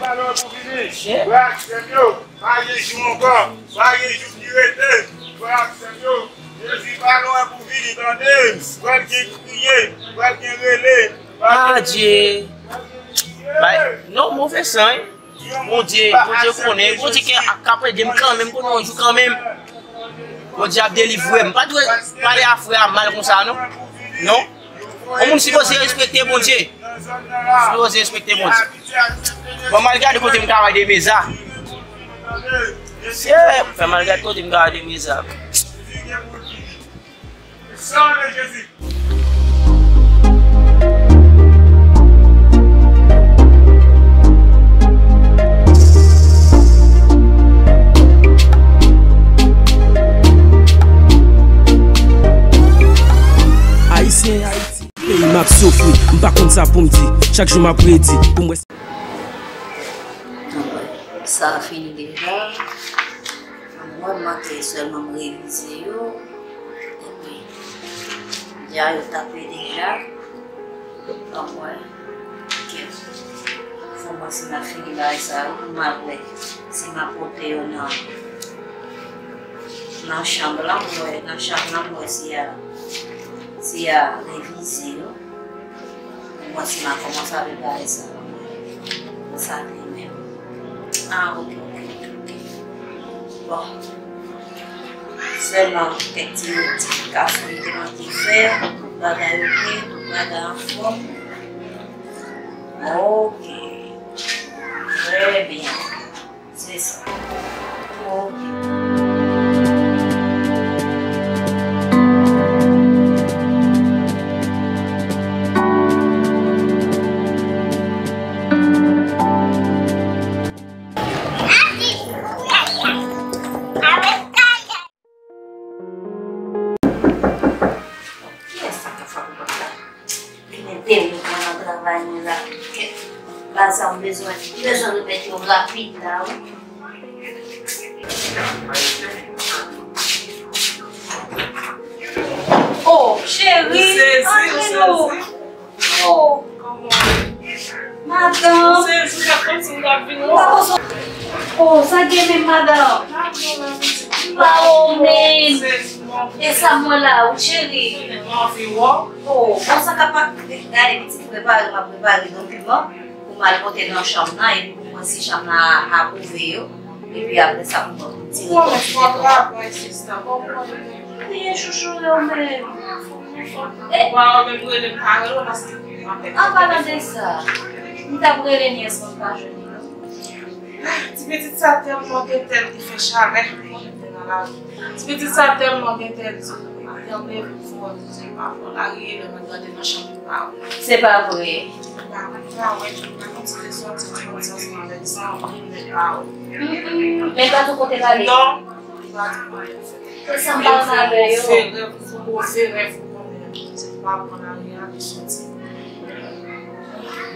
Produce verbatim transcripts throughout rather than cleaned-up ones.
Alò pou vini. Frè ak sè m yo, pa gen jou ankò, pa gen jou ki rete. Frè ak sè m yo, Jezi pa lwen pou vini, tande. Pral gen kriye, pral gen rele. Adye. Bay, non, move san, wi. Bondye, Bondye konnen, Bondye ke ap, k ap ede m kanmenm, konnen yon jou kanmenm. Bondye ap delivre m. M pa dwe pale a frè a mal konsa, non. Non. Yon moun sipoze respekte Bondye. Sipoze respekte Bondye. Bon, m al gade kote m ka wè de meza. Se, fè m al gade kote m ka wè de meza. Ayisyen Ayiti, peyi m ap soufri, m pa konn sa pou m di, chak jou m ap redi, pou m wè. Sa fini deja. Mwen, m manke sèlman m revize yo. Epi, dja yo tape deja. Ban mwen kèk. Fò mwen si m ap fini bagay sa yo, pou m ap wè si m ap pote yo nan, nan chanm lan, m wè, nan chanm lan, m wè si y a, si y a revize yo. Mwen si m a kòmanse avèk bagay sa yo. Mwen sa te menm. Ah, ok, ok, ok, ok. Bon. Sèlman kèk ti, ti gason li te manke fè, tout bagay ok, tout bagay anfòm. Ok. Trè byen. Se sa. Ok. Kiyès sa k ap frape pòt la? Vin ede m nan travay mwen la. Kèt. Bagay sa m bezwen, m bezwen remèt yo rapid la, wi. Oh, cheri, antre nou. Oh. Madanm. Oh, sa gen menm, madanm? M pa wè w menm. E sa m wè la, wi, cheri. Oh, bon, sa ka pa gade pitit prepare, m ap prepare yon piman pou m al pote nan chanm nan, epi pou mwen si chanm nan apwouve yo. Epi apre sa, pou mwen pou m tire kòm si te twa. Byen, chouchou, yo menm. E, an palan de sa, m t ap rele nyès mwen, m pa jwenn li, non. Ti pitit sa tèlman gen tèl ki fè chalè, mwen menm te nan lari. Ti pitit sa tèlman gen tèl di, maten m leve m fò, di m pa pran lari, lè mwen gade nan chanm li pa wè. Se pa vre. Pa wè, pa wè, pa konn si te sòti, te sòti ansanm avèk sa, mwen pa wè. Mm, mm. Men l pa di w kote l ale? Non, li pa di m anyen. Se sa m pa renmen avè yo. Fè rèv, fè rèv, konnen, se pa pran lari a, li sòti.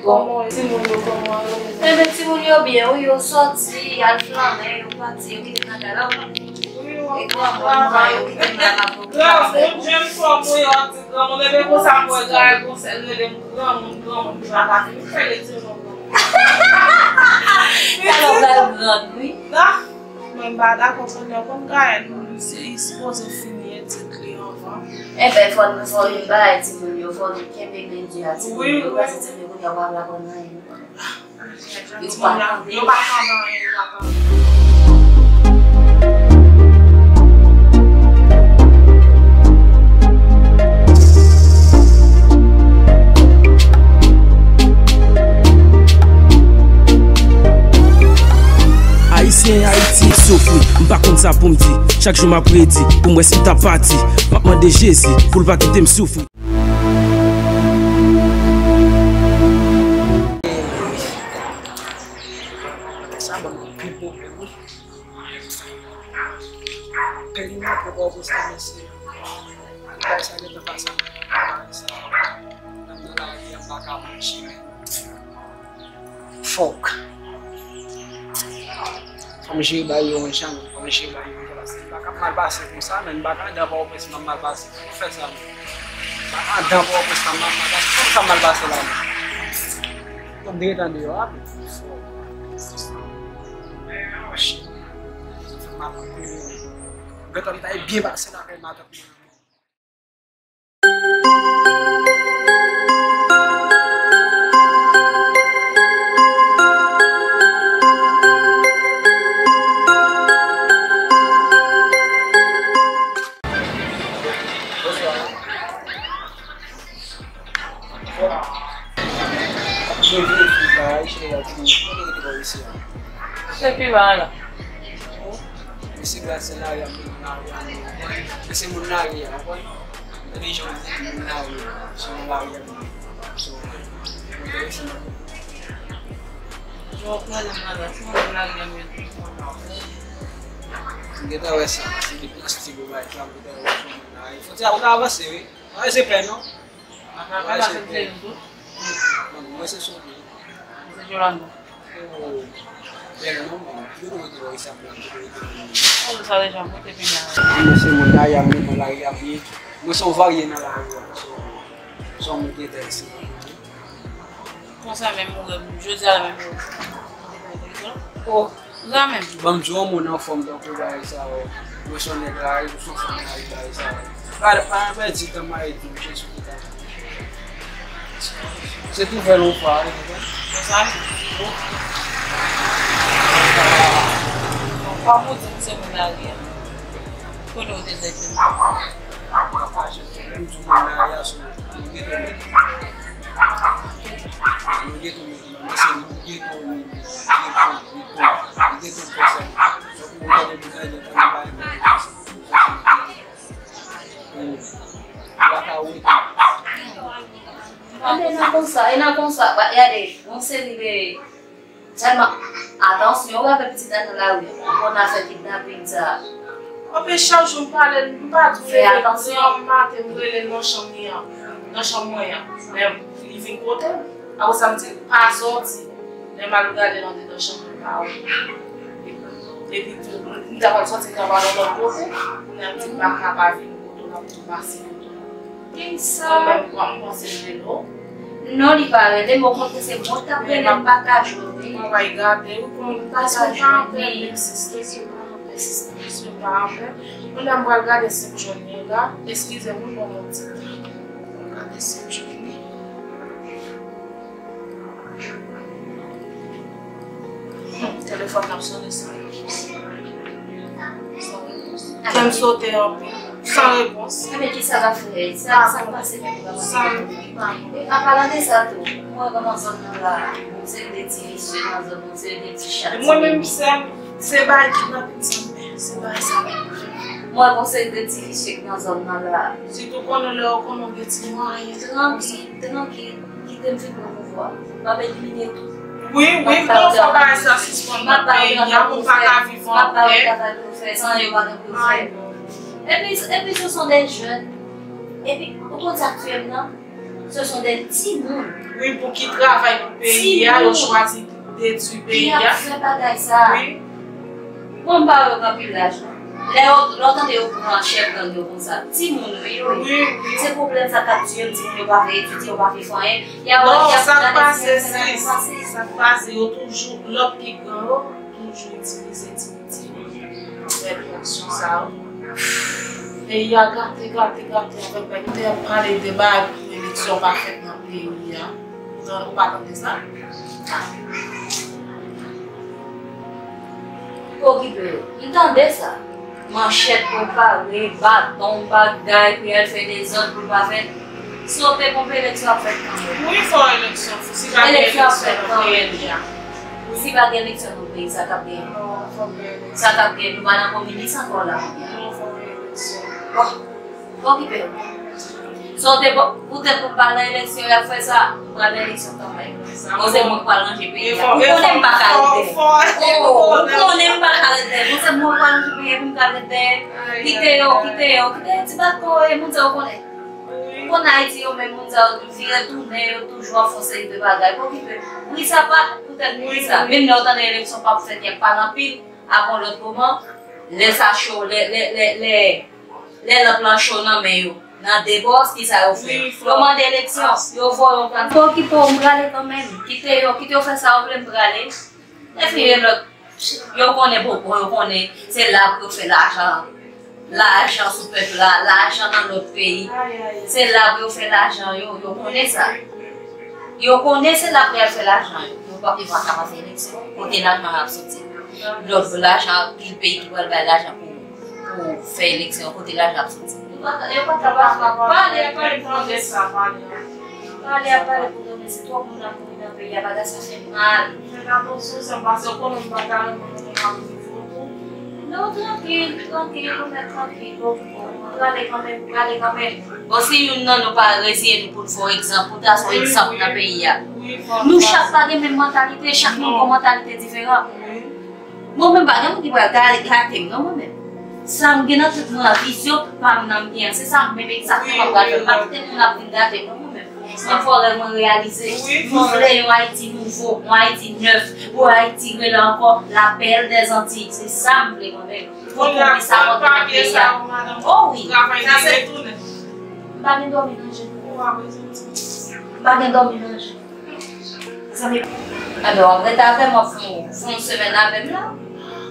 Bon. Kòman timoun yo, kòman yo? Enben, timoun yo byen, wi, yo sòti, al flannen, yo pati, yo kite m nan kay la, wi. E granmoun, mwen, yo kite m la, m ap granmoun, jèn fanm, wi, yo ap di granmoun, enben, konsa, mwen, gade, konsa, rele m granmoun, granmoun, li pa ka fini, fè rele m granmoun. Talè w pral grann, wi. Ah, mwen, m pa dakò, konnen, konn gade, li sipoze fini etid li anvan. Enben, fò nou, fò nou bay timoun yo, fò nou kenbe men di a timoun yo, paske timoun yo kounye a pa vle aprann anyen. Yo pa tande. Yo pa tande anyen, yo pa tande. Ayisyen Ayiti soufri, m pa konn sa pou m di. Chak jou m ap redi, pou m wè si m t ap pati. M ap mande Jezi, pou l pa kite m soufri. Sa ban m anpil pwoblèm, wi. Peyi m nan, Pòtoprens la, mesye. Bagay sa gentan pase nan peyi m nan, sa. Menm nan lari a, m pa ka pran chimen. Fòk. Fò m jere bagay yo, mwen, chanm, fò m jere bagay yo, paske m pa ka mal pase konsa, men m pa ka andan Pòtoprens, m ap mal pase. Pou fè sa, m pa andan Pòtoprens, m ap mal pase. Konn sa m mal pase la, men. Fò m te ret andeyò a, men. Gentan m ta byen pase lakay matant mwen. Bonswa. Ap jwe vye fi la, Ayisyen yo ap vini. Kote w rete bò isi a? Se pi ba la. Isi la se lari a, moun lari a, moun. Mwen se moun lari a, w konprann? Gade jan w di moun lari a, se yon lari a, moun. So, mwen te resi nan Jan w pran nan madan, se moun lari a, moun. M gentan wè sa, se de plastik ou bay sa, m gentan wè se moun lari. Fò ti a, ou ka avanse, wi. Pa rete pè, non. Mwen se Sophie. Mwen se Jolanda. Oh, bèl non, men. Ki kote w rete bò isi a, blan? Ki kote w rete blan? Oh, sa deja, mwen te vini a. Mwen se moun lari a, mwen nan lari a, mwen se yon varye nan lari a. So, se yon moun ki enterese. Konsa menm, ou wè, jodi a la menm, ou wè. Oh. Sa menm. Ban m di yon moun anfòm tankou bagay sa yo. Mwen se yon nèg lari, ou se yon fanm lari, bagay sa yo. Pa, pa, pa di tan mari di m, Jezi ki ta. Se tou fè lon fwa, wi, konprann? Konsa? Bon. Kòm ou di m se moun lari a. Kote ou te egzakteman? Papa, jezi, menm di moun lari a, se nou gen tou. Nou gen tou, nou gen tou, nou gen tou, nou gen tou, nou gen tou, nou gen tou, nou gen tou. Anben, nan konsa, e nan konsa, gade, yon seri de, sèlman, atansyon, w ap wè pitit la nan lari, yon afè kidnaping sa. Anben, chak jou m pale l, m pa di w, fè atansyon. Depi maten, m rele l nan chanm li an, nan chanm mwen an. Men, li vin kote m. Apre sa, m di l, pa sòti. Lè m al gade l andedan chanm, m pa wè. Epi, epi tou, m ta pral sòti, m ta pral yon lòt kote. Kounye a, m di, m pa ka pa vin kote w, n ap tou pase kote w. Kisa? Mwen menm, m panse l rele w. Non, li pa rele m, okontrè, se mwen k t ap rele, m pa ka jwenn li. Mwen pa gate, wi, konn, paske w pa anpè, m ensiste, se w pa anpè, ensiste, se w pa anpè. Kounye a, m pral gade si m jwenn li la. Eskize m, wi, bon, bon, ti. M gade si m jwenn li. Telefòn nan ap sonnen san repons. San repons. Kè m sote anpil. San repons. Ebyen, kisa l ap fè? Sa, sa k pase menm, papa? San repons. E, an palan de sa tou, mwen wè nan zòn nan la, se de ti visye nan zòn nan, se de ti chat. Mwen menm, sè m, se bay kidnaping sa m fè. Se bay sa. Mwen wè gon seri de ti visye k nan zòn nan la. Sitou konnen lè yo konnen w gen ti mwayen. Trankil, trankil. Kite m fin pran pouvwa. M ap elimine tout. Wi, wi, non, fò bagay sa sispann nan peyi a, moun pa ka viv an pè. M ap ba yo travay pou yo fè, san yo pa gen pou yo fè. Epi, epi, ce sont des jeunes. Epi, ou konn sa k tiye m nan? Ce sont des timoun. Wi, pou ki travay pou peyi a, yo chwazi detwi peyi a. Ki ap fè bagay sa. Wi. Bon, m pa wè yo gen anpil laj, non. Lè yo, lè w tande yo pran chèf gang yo konsa, timoun, wi, yo ye. Wi, wi. Se pwoblèm sa k ap tiye m, timoun yo pa vle etidye, yo pa vle fè anyen. Y a wè, y ap gade si yo fè nan pase. Sa k pase, yo toujou, lòt ki gran yo, toujou itilize ti piti yo. Fè reaksyon sa yo. Peyi a gate, gate, gate, avèk bagay. Te ap pale de bagay pou eleksyon pa fèt nan peyi a. Ou pa tande sa? Okipe yo. M tande sa. Manchèt prepare, baton, bagay, pou y al fè dezòd, pou l pa fèt. Si w te konpe, eleksyon ap fèt kanmenm. Wi, fò eleksyon, si pa gen eleksyon nan peyi a. Si pa gen eleksyon nan peyi, sa k ap genyen? Non, fò gen eleksyon. Sa k ap genyen? Nou pa nan kominis ankò la. Non, fò gen eleksyon. Bon. Okipe w. Sa w te pou, poutèt pou m pa nan eleksyon, y ap fè sa, m pral nan eleksyon kanmenm. Bon, se mwen k pral ranje peyi a. Ou konnen m pa ka ret dèyè. Oh, ou konnen m pa ka ret dèyè. Bon, se mwen k pral ranje peyi a, pou m ka ret dèyè. Kite yo, kite yo, kite yo, ti bat kò, e moun sa yo konnen. Ou konn Ayiti yo menm, moun sa yo vire tounen, yo toujou ap fè yon seri de bagay. Okipe w. Wi, sa pa poutèt wi sa. Menm lè w tande eleksyon p ap fèt, y ap pale anpil, apre yon lòt moman, lè sa cho, lè, lè, lè, lè Lè lanp lan cho nan men yo, nan de bò, kisa yo fè? Yo mande eleksyon, yo voye yon kantite. Okipe w, m prale kanmenm. Kite yo, kite yo fè sa yo vle, m prale. Epi yon lòt, Yo konnen popo, yo konnen se la pou yo fè lajan. Lajan sou pèp la, lajan nan lòt peyi. Se la pou yo fè lajan, yo, yo konnen sa. Yo konnen se la pou y al fè lajan yo. Yo pa, yo pa ka pa fè eleksyon. Kote lajan ap soti? Lòt lajan, pil peyi ki pral bay lajan pou, pou fè eleksyon. Kote lajan ap soti? Yo pa, yo pa ka pa fè. Pale, pale pou konnen sa, pale. Pale a pale pou konnen se twòp moun ap mouri nan peyi a, bagay sa fè mal. Fè atansyon, sa pase, ou konnen m pa ka renmen moun ap viv tou. Non, trankil, trankil, ou mèt trankil, bon, bon, prale kanmenm, prale kanmenm. Bon, si youn nan nou pa reziye nou pou n fè yon egzanp, pou ta fè yon egzanp nan peyi a. Nou chak pa gen menm mantalite, chak moun gen yon mantalite diferan. Mwen menm pa gen moun ki pral gade gate m non mwen menm. Sa m gen nan tèt mwen an, vizyon pa m nan m gen an, se sa m menm egzakteman m pral fè. M pa kite moun ap vin gate m non mwen menm. Mwen fò rèv mwen reyalize. Nou vle yon Ayiti nouvo, yon Ayiti nèf, pou Ayiti rele ankò la perle des Antilles. Se sa m vle mwen menm. Pou kouvri sa manke nan peyi a. Oh wi, sa se. M pa gen dòmi nan je m. M pa gen dòmi nan je m. Zanmi, enben, w ap ret avè m, w ap fè yon, fè yon semèn avè m la.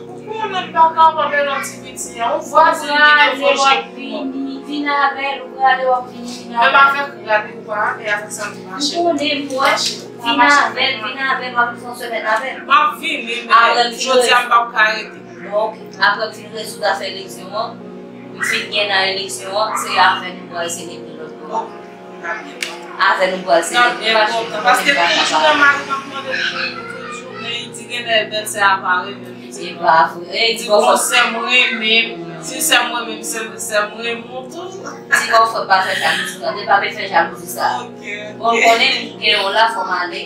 Ou konnen m pa kapab, e lòt ti piti a. Yon vwazin ki te fè je pou mwen. Vini, vin avè l, ou prale, w ap vini, vin avè l. Menm avèk rad ou pa ale avèk sa ki mache. Ou konnen m wè, vin avè l, vin avè l, w ap fè yon semèn avè l. M ap vini, men jodi a m p ap ka rete. Bon, oke. Apre m fin rezoud afè eleksyon an, m fin gen nan eleksyon an, se avè nou pral selebre lòt mwa. Avè nou pral selebre fache. Paske tout jounen mari m ap mande m pou tout jounen, li di genlè bèlsè a pa renmen m. Se pa vre. Li di bon, sè m renmen m. Si sè m renmen m, sè, sè m renmen w tou. Ti bòfrè pa fè jalouzi, tande, pa vle fè jalouzi sa. Bon, konnen m gen yon la, fò m ale.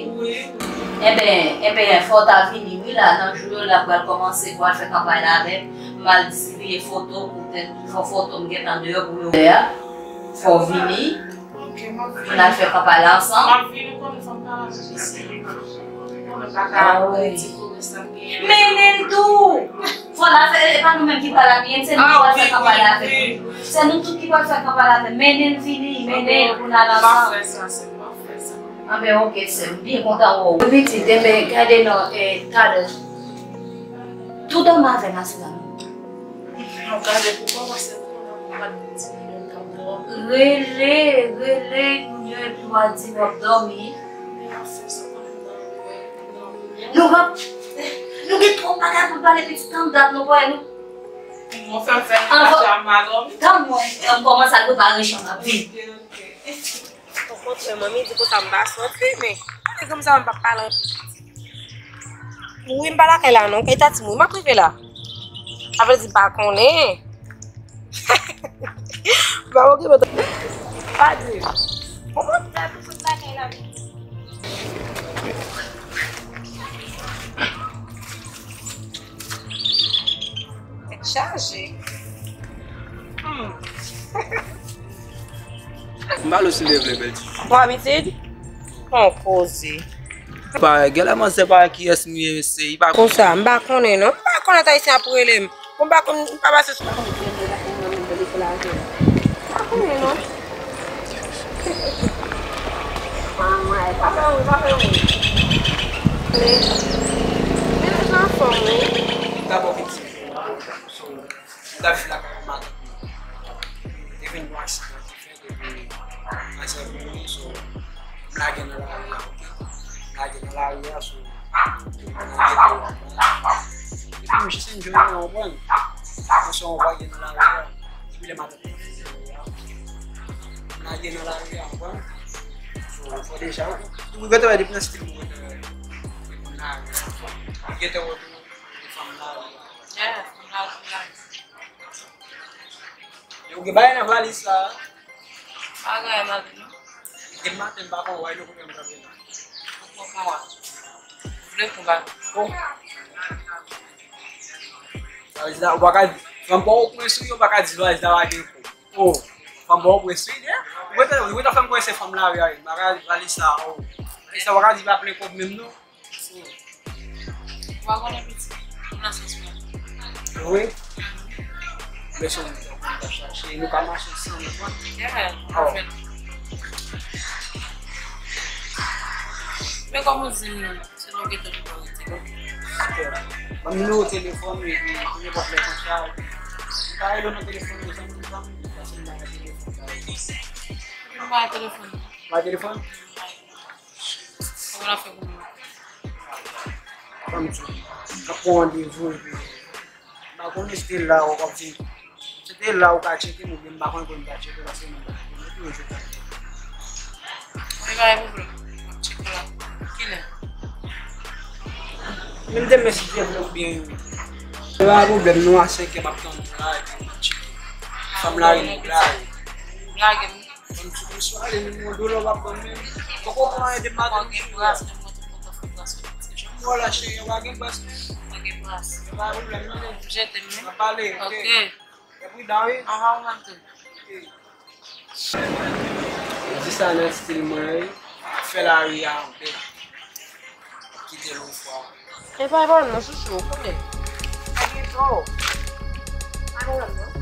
Enben, enben, fò w ta vini, wi, la, nan jou yo, la pral kòmanse, pou al fè kanpay la avè m. M al distribiye foto, poutèt, fò foto m gentan deyò pou yo wè a. Fò w vini. Pou n al fè kanpay la ansanm. M ap vini, ou konnen fò m pale avèk misye. Ou konnen m pa ka rete ti komès la m genyen. Mennen l tou! Fò n al fè, e pa nou menm ki pral abiye l, se nou ki pral fè kanpay la avèk li. Se nou tout ki pral fè kanpay la avèk li. Mennen l vini, mennen l pou n al ansanm. M ap fè sa, sè m, m ap fè sa. Anben, oke, sè m, byen kontan wè w. Wi, pitit, enben, gade non, e, talè. Tou dòmi avè m aswè a non. M ap gade pou mwen, paske m konnen m pa t gen ti pwoblèm k ap dòmi. Rele, rele moun yo epi w a di w ap dòmi. Men m ap fè sa, konnen m dòmi, m dòmi. Nou p ap, nou gen twòp bagay pou n pale, pitit, tann dat nou pa wè nou. Mwen fè m fè menaj la, m pa dòmi. Tann mwen, m kòmanse al prepare chanm, m ap vini. Okontrè, manmi di konsa m pa sòti, men gade granm sa mwen p ap pale anpil. Wi, m pa lakay la non, kay Tati m wi, m ap rive la. Sa vle di m pa konnen. M pa okipe tande. Pa di. Bon, mwen fè pou tout lakay la vin. Tèt chaje. Hmm. M pa lou si l te vle, bèl ti. Bon abitid? Bon koze. Pa, genlè manzè pa kiyès m ye, se, li pa. Konsa, m pa konnen non. M pa konnen lòt ayisyen ap rele m. Bon, m pa konn, m pa pase sou. M pa konnen non. Manman, e pa fè wi, pa fè wi. Men, men nou anfòm wi. Dabò vin ti. So, m t ap viv lakay yon madanm. Te vin yon aksidan ki fèt epi manzè mouri, so, m lage nan lari a, oke? M lage nan lari a, so, tout moun nan geto yo ap pale. Epi m jis enjoy mwen, w konprann? Mwen se yon vwayè nan lari a. Depi lè madanm mwen fini lari a, m lage nan lari a, w konprann? So, fò deja, ou, ou gentan wè depi nan stil mwen, mwen nan lari a. Ou gentan wè tou, fanm lari a. Yeah, fanm lari a. Yo gen bagay nan valiz sa a. Pa gen anyen m ap di non. Gen maten m pa konn wè nou kote m kanpe la. Ou poko konn wè. Ou vle konn wè. Bon. Valiz la, ou pa ka di, fanm pa w pwen sou yo, ou pa ka di valiz la pa gen kou. Oh, fanm pa w pwen sou yo. Ou gentan, ou gentan fè m kwè se fanm lari a, bagay valiz sa, oh. Valiz sa, ou pa ka di pa plen kòb menm non. Ou pa konnen pitit, m nan sans mwen. Wi. Men se yon moun k ap chache, nou ka mache ansanm, ou konprann? Yeah, oh. Men kòm ou di m, se nan geto nou pral rete. Ok. Ban m nimewo telefòn ou epi pou nenpòt lè konsa, epi m ka rele w nan telefòn ou, zanmi m, zanmi m, paske m pa gen telefòn sa yo. Ou pa gen telefòn? Ou pa gen telefòn? Kòman n ap fè pou nou? Ban m di w, n ap pran randevou epi m pa konnen si te la ou k ap vin. Si te la ou ka tcheke m oubyen m pa konnen kote m ta tcheke paske m pa tcheke m, epi yon jou ta fè. Mwen pa gen pwoblèm. M ap tcheke la. Kilè? Menm demen si Dye vle oubyen. Se pa pwoblèm non, a senkè m ap tann ou la epi m ap tcheke. Fanm la ri m la. Lage m. Ban m ti konswa ale, nimewo dola w ap ban m menm. Poko pran ede m maten. Mwen gen bras, men mwen tou kontan fè bras ou piti. Janm wè w la cheri, w pa gen bras menm. Mwen gen bras. Se pa pwoblèm non. Jete m wi. N ap pale, ok. Ok. Gen pridan wi. Aha, ou menm tou. Di sa nan estil mwen wi. Fè lari a anpil. Kite l yon fwa. E pa pwoblèm non, chouchou, ou konnen. Pa gen tò. Pa gen pwoblèm non.